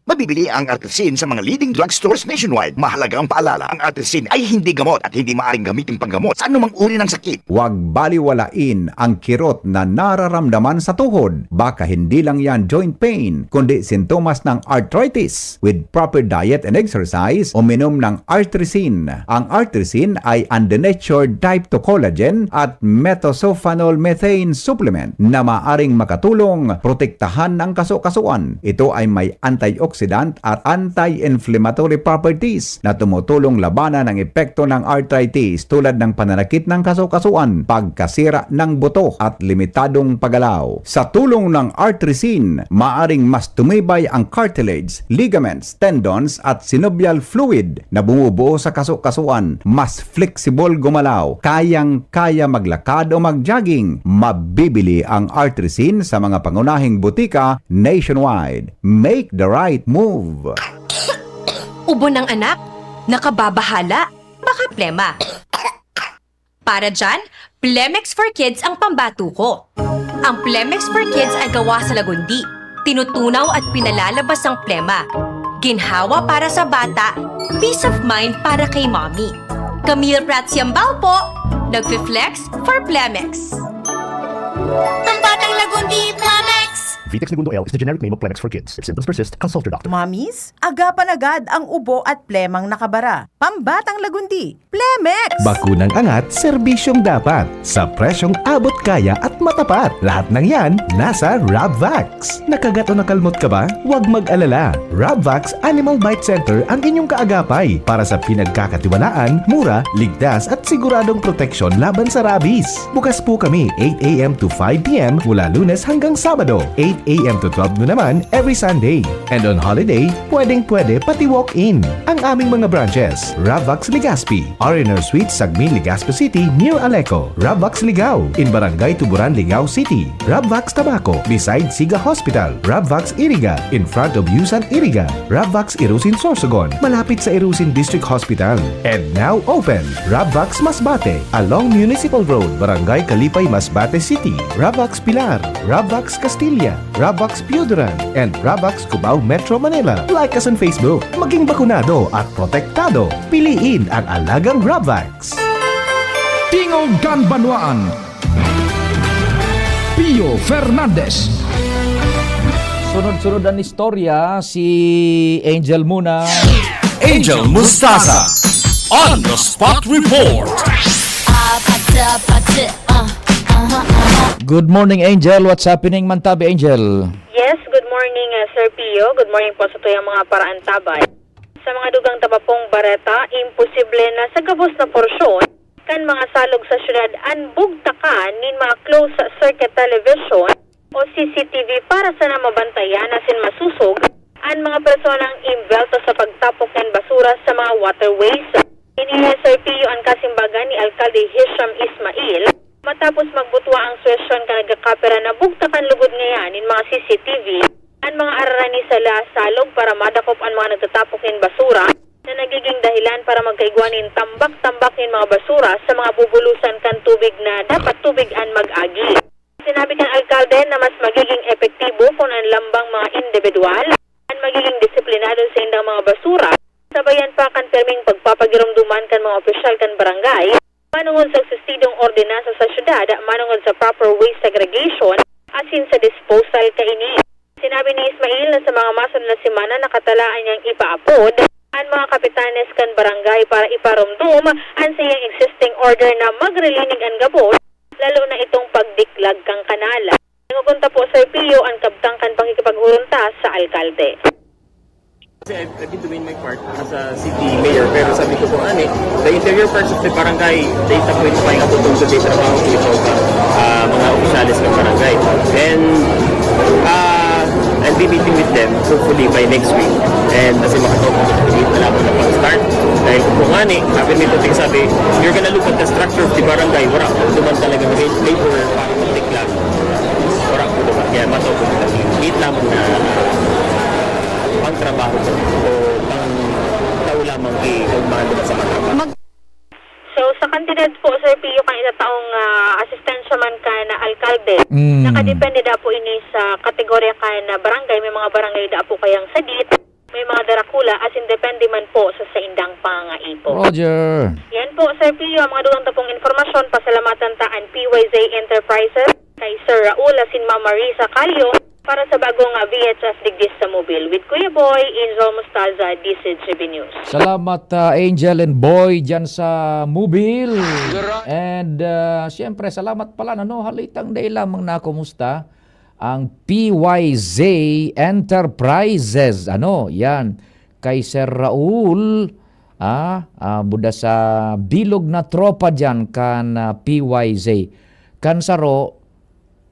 Mabibili ang Artrisin sa mga leading drugstores nationwide. Mahalagang paalala, ang Artrisin ay hindi gamot at hindi maaaring gamitin panggamot sa anumang uri ng sakit. Huwag baliwalain ang kirot na nararamdaman sa tuhod. Baka hindi lang yan joint pain, kundi sintomas ng arthritis. With proper diet and exercise, uminom ng Artrisin. Ang Artrisin ay undenatured type two collagen at methylsulfonyl methane supplement na maaring makatulong protektahan ang kasukasuan. Ito ay may antioxidant antioxidant at anti-inflammatory properties na tumutulong labanan ang epekto ng arthritis tulad ng pananakit ng kasukasuan, pagkasira ng buto at limitadong paggalaw. Sa tulong ng Artrisin, maaring mas tumibay ang cartilage, ligaments, tendons at synovial fluid na bumubuo sa kasukasuan, mas flexible gumalaw, kayang-kaya maglakad o mag-jogging. Mabibili ang Artrisin sa mga pangunahing butika nationwide. Make the right move! Ubo ng anak? Nakababahala? Baka plema. Para dyan, Plemex for Kids ang pambato ko. Ang Plemex for Kids ay gawa sa lagundi. Tinutunaw at pinalalabas ang plema. Ginhawa para sa bata, peace of mind para kay mommy. Camille Prats Yambao po, nagfi-flex for Plemex. Ang batang lagundi, Plemex! Vitex Negundo L is the generic name of Plemex for kids. If symptoms persist, consult your doctor. Mamis, agapan agad ang ubo at plemang nakabara. Pambatang lagundi, Plemex! Bakunang angat, serbisyong dapat. Sa presyong abot kaya at matapat. Lahat ng yan, nasa Rabvax. Nakagat o nakalmot ka ba? Huwag mag-alala. Rabvax Animal Bite Center ang inyong kaagapay para sa pinagkakatiwalaan, mura, ligtas at siguradong proteksyon laban sa rabies. Bukas po kami eight a.m. to five p.m. mula Lunes hanggang Sabado, eight a.m. to twelve noon naman every Sunday. And on holiday, pwedeng-pwede pati walk-in. Ang aming mga branches, Ravax Legazpi, R and R Suite, Sagmin, Legazpi City, near Aleco, Ravax Ligao, in Barangay Tuburan, Ligao City, Ravax Tabaco, beside Siga Hospital, Ravax Iriga, in front of Yusan Iriga, Ravax Irusin Sorsogon, malapit sa Irusin District Hospital. And now open, Ravax Masbate, along Municipal Road, Barangay Kalipay, Masbate City, Ravax Pilar, Ravax Castilla, Ravax Pioduran, and Ravax Cubao, Metro Manila. Like us on Facebook. Maging bakunado at protektado. Piliin ang alagang Ravax. Tingog kan Banwaan, Pio Fernandez. Sunod-sunod ang istorya, si Angel muna. Angel Mustaza on the spot report. Good morning, Angel. What's happening man tabi, Angel? Yes, good morning, uh, Sir Pio. Good morning po sa tuyang mga paraantabay. Sa mga dugang ta pa pong bareta, imposible na sa gabos na porsyon kan mga salog sa syudad an bugtakan nin mga closed circuit television o C C T V para sana mabantayan asin masusog an mga personang imbelto sa pagtapok nin basura sa mga waterways. Ini, Sir Pio, an kasimbagan ni Alkalde Hisham Ismail matapos magbutwa ang suwesyon kan nagkakapira na bugtakan lugod ngayan nin mga C C T V an mga ararani sa La Salog para madakop an mga nagtatapok nin basura na nagiging dahilan para magkaigwa nin tambak-tambak nin mga basura sa mga bubulusan kan tubig na dapat tubig an mag-agi. Sinabi kan alkalde na mas magiging epektibo kun an lambang mga indibidwal an magiging disiplinado sa indang mga basura, sabayan pa kan pirming pagpapagiromdoman kan mga opisyal kan barangay manongod sa eksistidong ordinansa sa syudad manongod sa proper waste segregation asin sa disposal kaini. Sinabi ni Ismail na sa mga masunod na semana nakatalaan niyang ipaapod an mga kapitanes kan barangay para iparomdom an sayang existing order na magrilinig an gabos, lalo na itong pagdiklag kan kanal. Nagkukunta po, Sir Pio, an kabtang kan pakikipaghuron ta sa alkalde. Kasi I've, I've been doing my part as a city mayor, pero sabi ko po, ani, the interior parts of the barangay, they sa point pa yung atutong sa trabaho ko ito sa ah, mga opisyales ng barangay. And uh, I'll be meeting with them hopefully by next week. And kasi makatawag ko sa week na lang na pag-start. Dahil kung nga ni, sabi ni Tuting sabi, you're gonna look at the structure of the barangay. Wala, duman talaga mag-labor para mag-declare. Wala po duman. Kaya matawag ko. Meet lamang na pang trabaho po o pang tao lamang ikaw mahal sa mga trabaho. So, sa kantidad po, Sir Pio, kan itataong ah, asistensya man kan alkalde, Mm. nakadepende da po ini sa kategorya kan barangay. May mga barangay da po kayang sadit, may mga darakula, asin depende man po sa saindang pangangaipo. Roger. Yan po, Sir Pio, ang mga dugang ta pong impormasyon. Pasalamatan ta an P Y Z Enterprises, kay Sir Raul asin Ma'am Marisa Calio, para sa bagong ah, V H F digdi sa Mobil. With Kuya Boy, Angel Mostaza, D C G B News. Salamat, ah, Angel and Boy, dyan sa Mobil. And, ah, siyempre, salamat pala, ano, halitang day lamang na kumusta. ang P Y Z Enterprises. Ano, yan. Kay Sir Raul, ah, ah, buda sa bilog na tropa dyan kan, ah, P Y Z. Kan saro,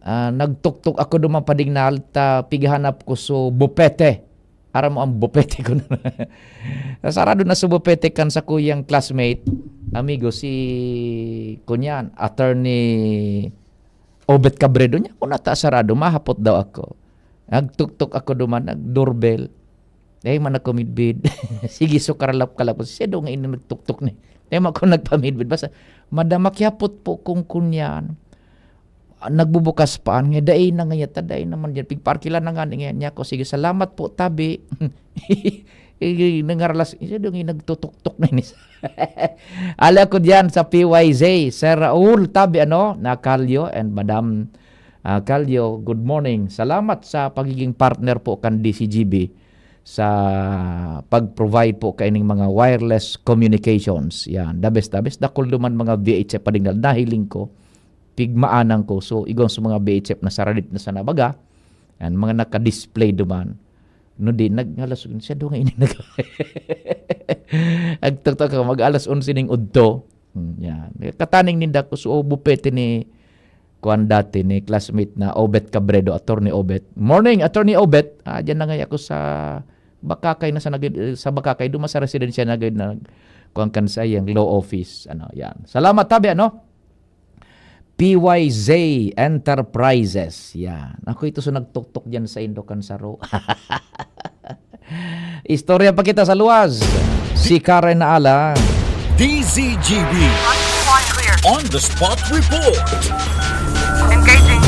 ah, nagtuktok ako duman padignal ta pighanap ko so bupete. Aram mo ang bupete ko na. Sarado na so bupete kan sa kuyang classmate, amigo, si, kunyan, Attorney Obet Cabredo. Niya, kung nata sarado, mahapot daw ako. Nagtuktok ako duman, nag-doorbell. Dai man ako midbid. Sige, so karalap-kalap ko. Siya daw nga ini nagtuktok ni. Dai man ako nagpamidbid. Basta, "Madam, makiapot po kung kunyan." Ah, nagbubukas pa, nga dai na nga yata, dai naman dyan. Pigparkila na nga, nga niya ako. "Sige, salamat po, tabi." Eh, nangaralas, siya daw nga nagtutuktok na ini. Ali ako diyan sa P Y Z, Sir Raul, tabi, ano, na Calio and Madam, ah, Calio, good morning. Salamat sa pagiging partner po kan D C G B sa pag-provide po kaining mga wireless communications. Yan, the best, the best. Dakul duman mga V H F padignal, nahiling ko, pigmaanan ko. So, igong sa mga V H F na saradit na sana baga, yan, mga naka-display duman. No di, nag-, alas onse, siya daw nga ini nag-, nagtuktok ka, mag-alas onse ning udto. Hmm, yan. Kataning ninda ko, so, bupete ni, kuwan dati, ni classmate na Obet Cabredo, Attorney Obet. Morning, Attorney Obet. Ah, dyan na nga ako sa Bakakay na sa nag-, sa Bakakay, duman sa residensya na gayud na kuwan kan sa iyang law office. Ano, yan. Salamat, tabi, ano? P Y Z Enterprises. Yan. Ako ito sa nagtuktok dyan sa Indo kan saro. Istorya pa kita sa luwas. Si Karen Ala. D Z G B. On the spot report. Engaging.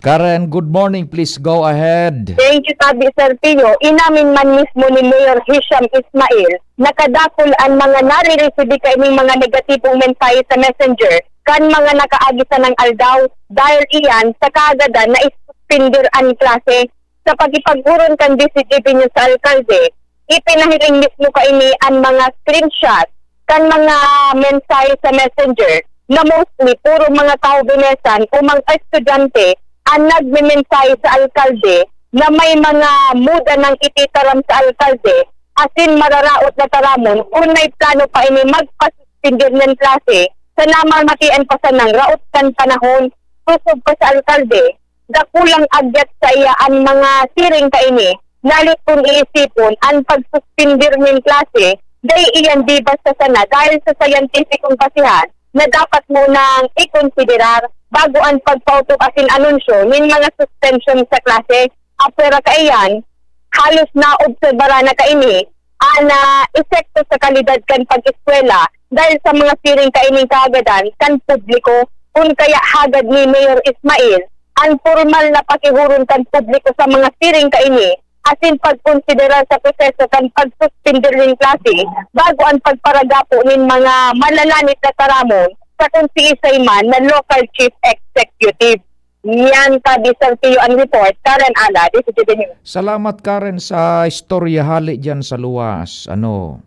Karen, good morning. Please go ahead. Thank you, tabi, Sir Pio. Inamin man mismo ni Mayor Hisham Ismail, nakadakul an mga nariresibi kaining mga negatibong mensahe sa messenger kan mga nakaagi sanang aldaw, dahil iyan sa kaagadan na isuspender an klase. Sa pakikipaghuron kan D C G B News sa alkalde, ipinahiling mismo kaini an mga screenshot kan mga mensahe sa messenger na mostly puro mga kahobenesan o mga estudyante an nagmemensahe sa alkalde na may mga muda nang ititaram sa alkalde asin mararaot na taramon kun may plano pa ini magpasuspender nin klase sa namamatian pa sanang raot kan panahon. Sosog pa sa alkalde, dakulang agyat saiya an mga siring kaini, nalit kun iisipon an pagsuspender nin klase, dai iyan di basta sana dahil sa scientificong basehan na dapat munang ikonsiderar bago an pagpaotob asin anunsyo nin mga suspension sa klase. Apwera kaiyan, halos naobserbaran na kaini an, ah, epekto sa kalidad kan pag-eskwela dahil sa mga siring kaining kaagadan kan publiko. Kun kaya hagad ni Mayor Ismail an pormal na pakihuron kan publiko sa mga siring kaini asin pagkonsiderar sa proseso kan pagsuspender nin klase bago an pagparagapo nin mga malalanit na taramon sa kun siisay man na local chief executive. Yan, tabi, Sir Pio, ang report. Karen Ala, D C G B News. Salamat, Karen, sa istorya hali diyan sa luwas. Ano,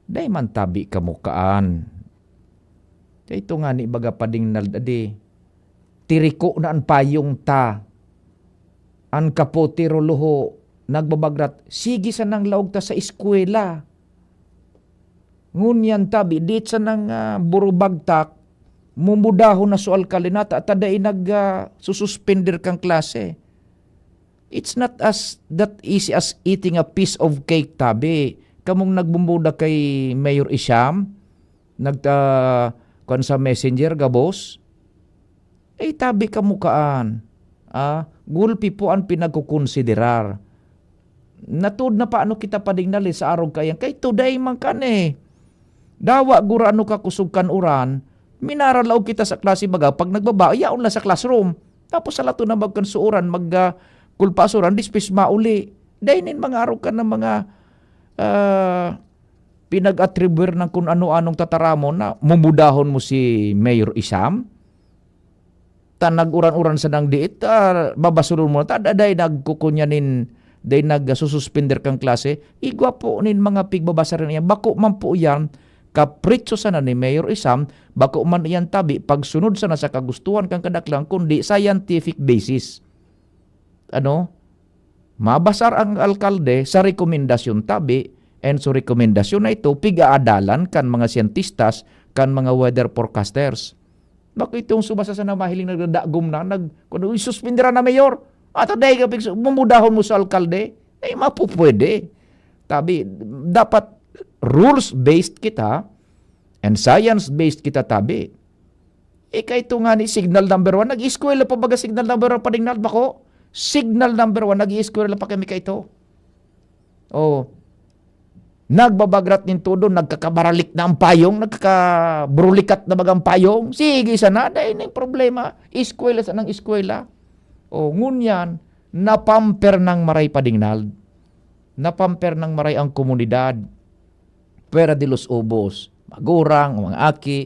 dai man tabi kamukaan. Kaya ito nga ni baga pading naldadi, tiriko na an payong ta. An kapote roloho, nagbabagrat, sige sanang laog ta sa eskwela. Ngunyan tabi, di sanang, ah, burubagtak, mumudahon na so alkalde na ta, ta dai nag, ah, sususpender kan klase. It's not as that easy as eating a piece of cake, tabi. Kamong nagmumuda kay Mayor Isham, nag, ah, kwan sa messenger, gabos. Eh, tabi kamukaan. Ah, gulpi po an pinagkukonsiderar. Natuod na paano kita padingnali sa arog kaiyan? Kay today man kan eh. Dawa gurano ka kusog kan uran, minaralaog kita sa klase baga, pag nagbaba, yaon lang sa classroom. Tapos sa lato na magkan sa uran, mag, ah, kulpa sa uran, dispis mauli. Dahil nin mga arog ka ng mga, ah, pinag-atribuir ng kung ano-anong tataramon na mumudahon mo si Mayor Isham. Ta nag-uran-uran sa nang diit, ah, babasulon mo na ta, da-, dai nagkukunya nin, dai nagsususpender kang klase. Igwa po nin mga pigbabasa rin yan. Bako man po yan, kapritso sana ni Mayor Isham, bako man yan tabi, pagsunod sana sa kagustuhan kang kadaklan, kundi scientific basis. ano, mabasar ang alkalde sa rekomendasyon tabi, and so rekomendasyon na ito, pig-aadalan kan mga siyentista, kan mga weather forecasters. Bakit yung subasa sa namahiling nagdadagom na, nag-, kung isuspindira na mayor, at dahil ka pigsu-, mumudahon mo sa alkalde, ay mapupwede. Tabi, dapat rules-based kita and science-based kita tabi. Eh, kaito nga ni signal number one, nag-eskwela pa baga signal number one, padingnal, bako? Signal number one, nag-eskwela pa kami kaito. Oh. Nagbabagrat nin todo, nagkakabaralik na ang payong, nagkakaburulikat na bagang payong. Sige sana, dahil na yung problema. Eskwela sa nang eskwela. Oh, ngunyan, napamper ng maray padingnal. Napamper ng maray ang komunidad. Pwera de los ubos, magurang, mga aki.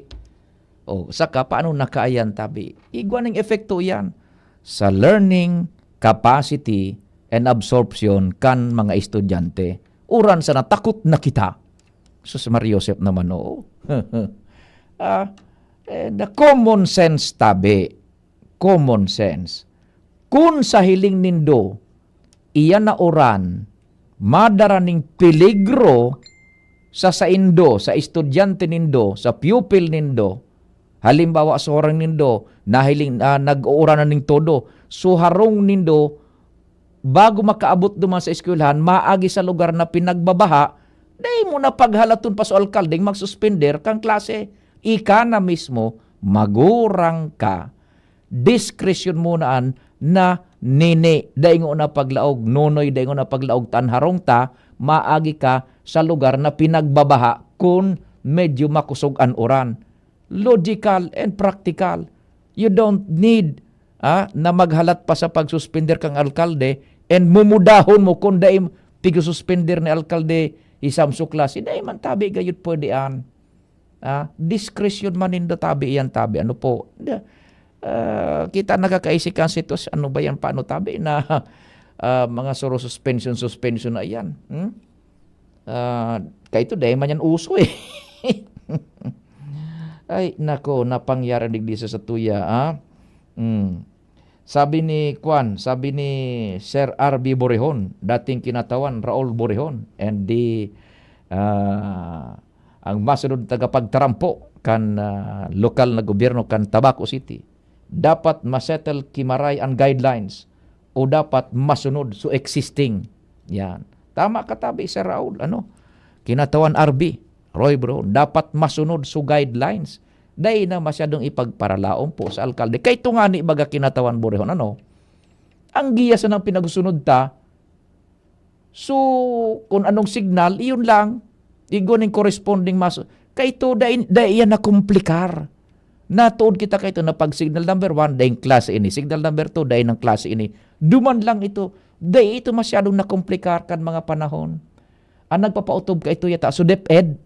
O, saka, paano nakaayan tabi? Igwa ning epekto iyan sa learning capacity and absorption kan mga estudyante. Uran sa natakot na kita. Sus, Maria Josep naman, oo. Ah, eh, the common sense tabi. Common sense. Kun sa hiling nindo, iyan na uran, madara ning peligro sa saindo, sa estudyante nindo, sa pupil nindo, halimbawa, sa harong nindo, nahiling, ah, nag-uuran na ning todo. So, harong nindo, bago makaabot duman sa eskwelahan, maagi sa lugar na pinagbabaha, dai mo na paghalaton pa sa alkaldeng magsuspender kan klase. Ika na mismo, magurang ka. Diskresyon mo na an na nini, dai ngona paglaog, nonoy, dai ngona paglaog, ta an harong ta, maagi ka sa lugar na pinagbabaha kun medyo makosog an uran. Logical and practical. You don't need, ah, na maghalat pa sa pagsuspender kang alkalde and mumudahon mo kun dai pigsususpender ni alkalde isam su klase. Dai man tabi gayud pwede an. Ah, diskresyon man nindo tabi iyan tabi. Ano po? Da-, ah, kita nakakaisip kang sitwasyon. Ano ba yan? Paano tabi na, ah, mga suro suspension, suspension na iyan? Hmm? Ah, kaito dai man yan uso eh. Ay, nako, napangyari digdi sa satuya, ah. Hmm. Sabi ni Kwan, sabi ni Sir R B Borihon, dating kinatawan Raul Borihon, and the, ah, ang masunod tagapagtarampo kan, ah, lokal na gobyerno kan Tabaco City, dapat masettle ki maray an guidelines o dapat masunod so existing. Yan. Tama ka tabi, Sir Raul, ano? Kinatawan R B, Roy Bro, dapat masunod so guidelines. Dai na masyadong ipagparalaom po sa alkalde. Kay ito nga ni baga kinatawan Borihon, ano? Ang giya sa nang pinagsunod ta, so, kung anong signal, iyon lang. Igwa ning corresponding mas-, kay ito, dai, dai yan nakomplikar. Natuod kita kay ito na pag signal number one, dai klase ini. Signal number two, dai ng klase ini. Duman lang ito. Dai ito masyadong nakomplikar kan mga panahon. Ang nagpapautob kay ito yata, so DepEd,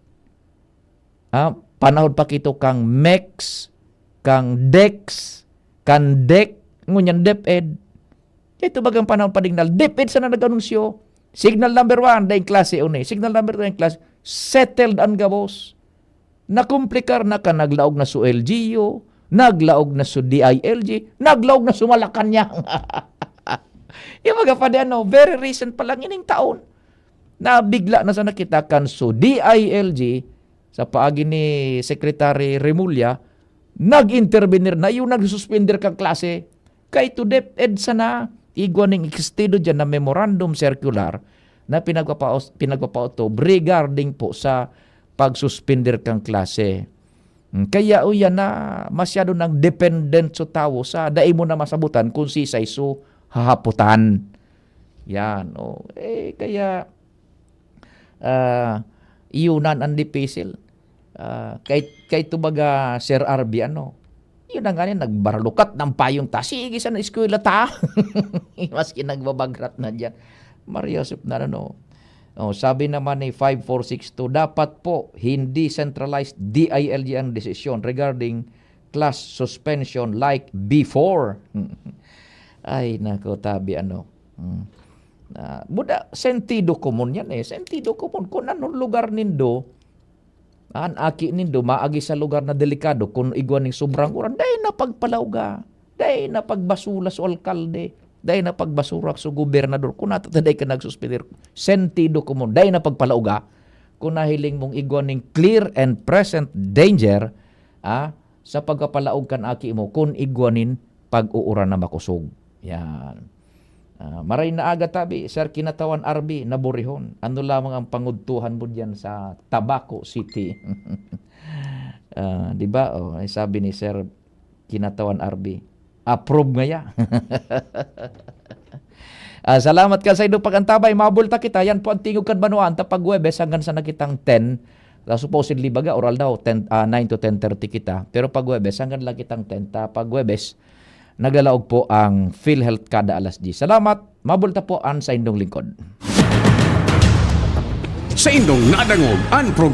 ah, panahon pa kito kang MEX, kang DEX, kang DEC, ngunyan DepEd. Ito bagang panahon pa dignal, DepEd sana nag-anunsyo. Signal number one, daing klase uni. Signal number two, daing klase. Settled ang gabos. Nakomplikar na ka, naglaog na so L G U, naglaog na so D I L G, naglaog na so Malacañang. Yung mga padi, ano, very recent pa lang, ining taon. Nabigla na sana kita kan so D I L G, sa paagi ni Secretary Remulla, nag-intervenir na, yung nagsuspender kang klase. Kay to DepEd sana, igwa ning existido dyan na memorandum circular na pinagpapaos-, pinagpapautob regarding po sa pagsuspender kang klase. Mm, kaya, o yan na, masyado nang dependent so tawo sa dai mo na masabutan kung sisay so hahaputan. Yan, o. Eh, kaya, ah, iyonan ang dipisil. Ah, kay, kay tubaga Sir R B, ano, yun na nga ni, nagbaralukat ng payong ta. Sige, sa eskwela ta. Maski nagbabagrat na dyan. Maria Josep na, ano. Oh, sabi naman ni five four six two, dapat po hindi centralized D I L G ang desisyon regarding class suspension like before. Ay, nako, tabi, ano. Hmm. Ah, buda, sentido komon yan eh. Sentido komon. Kung anong lugar nindo, an aki nindo, maagi sa lugar na delikado, kung igwa ning sobrang uran, dai na pagpalawga. Dai na pagbasula so alkalde. Dai na pagbasura sa gobernador. Kun ato ta dai ka nagsuspender, sentido commun. Dai na pagpalaog, ah. Kun nahiling mong igwa nin clear and present danger, ah, sa pagkapalaog kan aki mo, kun igwa nin pag-uuran na makosog. Yan. Ah, maray na aga tabi, Sir Kinatawan R B, naborihon. Ano lamang ang pangudtuhan mo diyan sa Tabaco City? Ah, di ba? Oh, ay sabi ni Sir Kinatawan R B, "Approve ngaya." Ah, salamat ka sa inyong pag-antabay. Mabulta kita. Yan po ang Tingog kan Banwaan. Ta pag Huwebes hanggang sa nakitang ten. Ah, supposedly baga, oral daw, ten, ah, nine to ten thirty kita. Pero pag Huwebes, hanggang lang kitang ten. Ta pag Huwebes, naglalaog po ang PhilHealth kada alas diyes. Salamat. Mabulta po ang sa inyong lingkod. Sa indong nadangog ang programa.